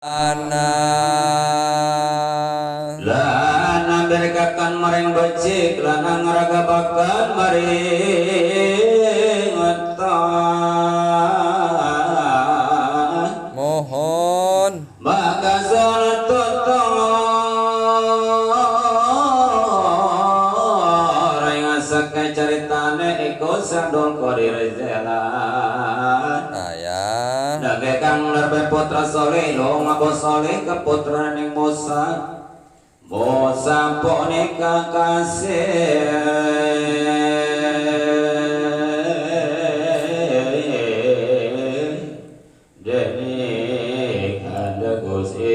Ana lana berkakan maring becik lana ngragabakan maring etah mohon maka salat ring asake caritane iku Abdul Qadir Jailani ayah Nabi kang lerbe putra soleh lo ngabo soleh ke putra ning Musa Musa punika kasih dening ada Gusti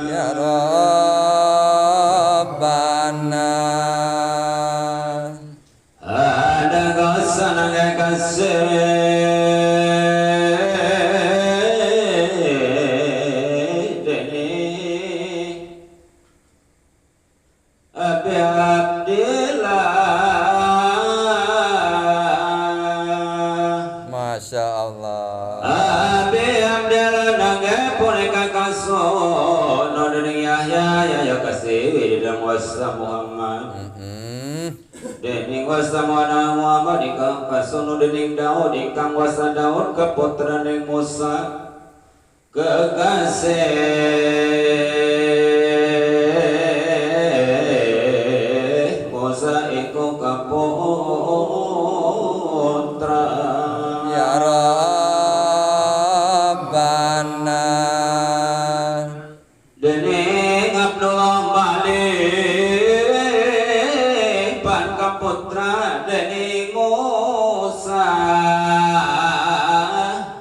ya Rabbana ada gosanang kasih dening Abi Abdillah Masya Allah Abi Abdillah nangge punika kasono dening Yahya Yahya kasih dan wasa Muhammad Dening wasa Muhammad ingkang kasono dening Daud ingkang wasa Daud keputraning Musa kekasih Musa iku kaputra ya Rabbana dening Abdullah Malik pan kaputra dening Musa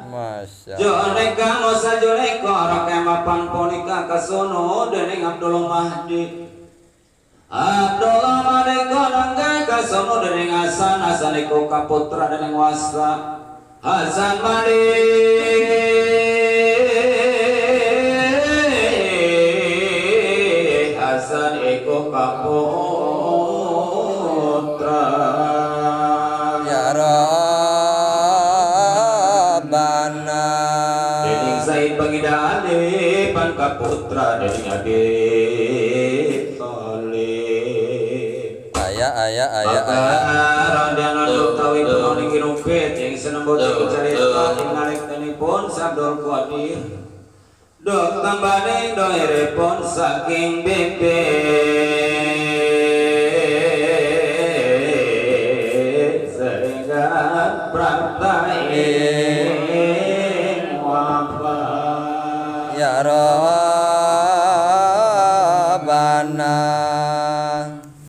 Masya Joneka Musa joneka rokemapan punika kasono dening Abdullah Mahdi Abdullah Mahdi nangge kasono dening Hasan Hasan iku kaputra dening Wasa Hasan Malik Hasan iku kaputra ya Rabbana dening Said Baginda Ali pan kaputra dening Abi Thalib ayah ayah ayah ayah Maka utawi punika kinupit ing sinebut carita ing nalikanipun Abdul Qadir dok tambane doiripun saking bibit sehingga prapta ing wafat ya Rabbana